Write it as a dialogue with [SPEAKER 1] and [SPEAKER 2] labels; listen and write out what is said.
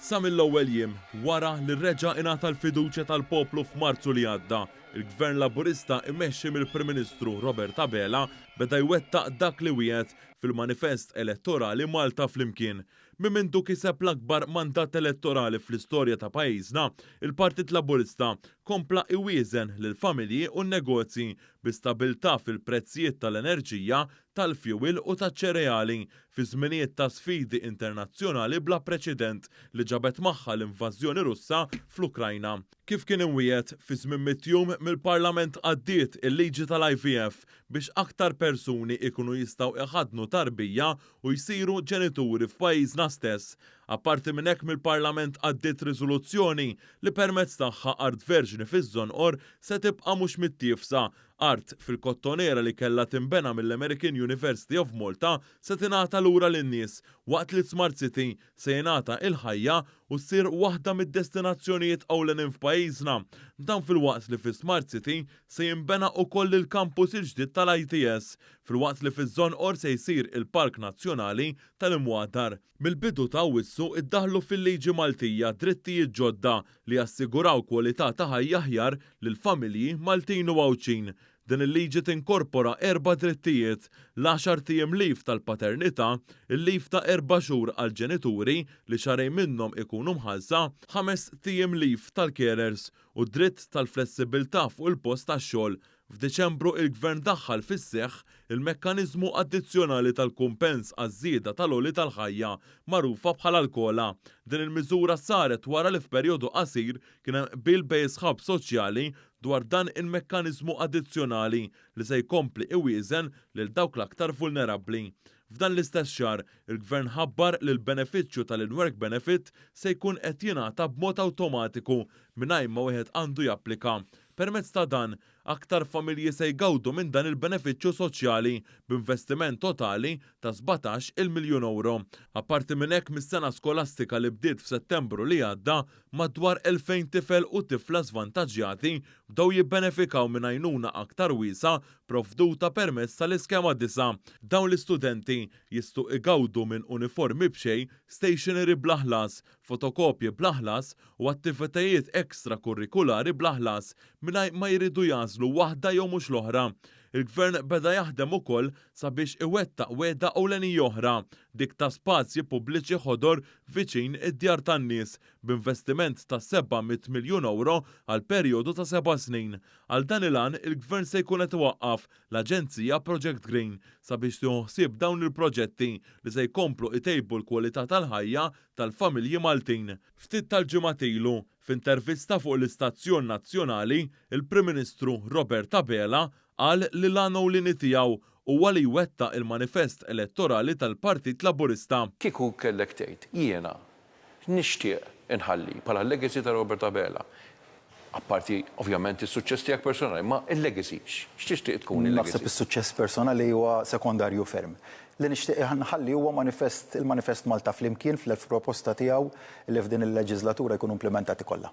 [SPEAKER 1] Sa mill-ewwel jiem wara li reġa' ingħata l-fiduċja tal-poplu f'Marzu li għadda, il-Gvern Laburista immexxi mill-Prim Ministru Robert Abela beda jwettaq dak li wiegħed fil-manifest elettorali Malta Flimkien. Minn mindu kiseb l-akbar mandat elettorali fl-istorja ta' pajjiżna, il-Partit Laburista kompla iwieżen lill-familji u n-negozji bi stabilità fil-prezzijiet tal-enerġija, tal-fjuwil u taċ-ċereali fi żminijiet ta' sfidi internazzjonali bla preċedent li ġabet magħha l-invażjoni Russa fl-Ukrajna. Kif kien imwiegħed, fi żmien mitt jum mill-Parlament għaddiet il-liġi tal-IVF biex aktar persuni jkunu jistgħu iħaddnu tarbija u jsiru ġenituri f'pajjiżna stess. Apparti minn hekk mill-Parlament għaddiet riżoluzzjoni li permezz tagħha art verġni fiż-Żonqor se tibqa' mhux mittiefsa. Art fil-Kottonera li kellha tinbena mill-American University of Malta se tingħata lura lin-nies waqt li Smart City se jingħata il-ħajja u ssir waħda mid-destinazzjonijiet ewlenin f'pajjiżna. Dan filwaqt li fi Smart City se jinbena ukoll il-kampus il-ġdid tal-ITS filwaqt li fiż-Żonqor se jsir il-Park Nazzjonali tal-Imwadar. Mill-bidu ta' Awwissu ddaħħlu fil-liġi Maltija drittijiet ġodda li jassiguraw kwalità ta' ħajja aħjar lill-familji Maltin u Għawdxin. Din il-liġi tinkorpora erba' drittijiet, l-għaxart ijiem leave tal-paternità, il-leave ta' erba' xhur għall-ġenituri li xahrejn minnhom ikunu mħallsa, ħamest ijiem leave tal-carers u d-dritt tal-flessibilità fuq il-post tax-xogħol. F'Diċembru il-Gvern daħħal fis-seħħ il-mekkaniżmu addizzjonali tal-kumpens għaż-żieda tal-għoli tal-ħajja, magħrufa bħala l-COLA. Din il-miżura saret wara li f'perjodu qasir kien hemm qbil bejn is-sħab soċjali dwar dan il-mekkaniżmu addizzjonali li se jkompli iwieżen lil dawk l-aktar vulnerabbli. F'dan l-istess xahar, il-Gvern ħabbar li l-benefiċċju tal-in-work benefit se jkun qed jingħata b'mod awtomatiku mingħajr ma wieħed għandu japplika. Permezz ta' dan, aktar familji se jgawdu minn dan il-benefiċċju soċjali b'investiment totali ta' 17-il miljun ewro. Apparti minn hekk, mis-sena skolastika li bdiet f'Settembru li għadda, madwar 2,000 tifel u tifla żvantaġġjati bdew jibbenefikaw minn għajnuna aktar wiesgħa provduta permezz tal-iskema disa'. Dawn l-istudenti jistgħu igawdu minn uniformi b'xejn, stationery bla ħlas, fotokopji bla ħlas u attivitajiet extra-kurrikulari bla ħlas mingħajr ma jridu jagħżlu waħda jew mhux l-oħra. Il-Gvern beda jaħdem ukoll sabiex iwettaq wegħda ewlenija oħra, dik ta' spazji pubbliċi ħodor viċin id-djar tan-nies b'investiment ta' 700 miljun ewro għal perjodu ta' seba' snin. Għal dan il-għan, il-Gvern se jkun qed iwaqqaf l-Aġenzija Project Green sabiex tieħu ħsieb dawn il-proġetti li se jkomplu itejbu l-kwalità tal-ħajja tal-familji Maltin. Ftit tal-ġimgħat ilu, f'intervista fuq l-istazzjon nazzjonali, il-Prim Ministru Robert Abela qal li l-għan ewlieni tiegħu huwa li jwettaq il-manifest elettorali tal-Partit Laburista.
[SPEAKER 2] Kieku kellek tgħid, jiena nixtieq inħalli bħala legacy ta' Robert Abela, apparti ovvjament is-suċċess tiegħek personali, ma l-legacy, x'tixtieq tkun il-legacy?
[SPEAKER 3] Naħseb is-suċċess personali huwa sekondarju ferm. Li nixtieq inħalli huwa manifest, il-manifest Malta Flimkien fl-proposta tiegħu li f'din il-leġiżlatura jkunu implimentati kollha.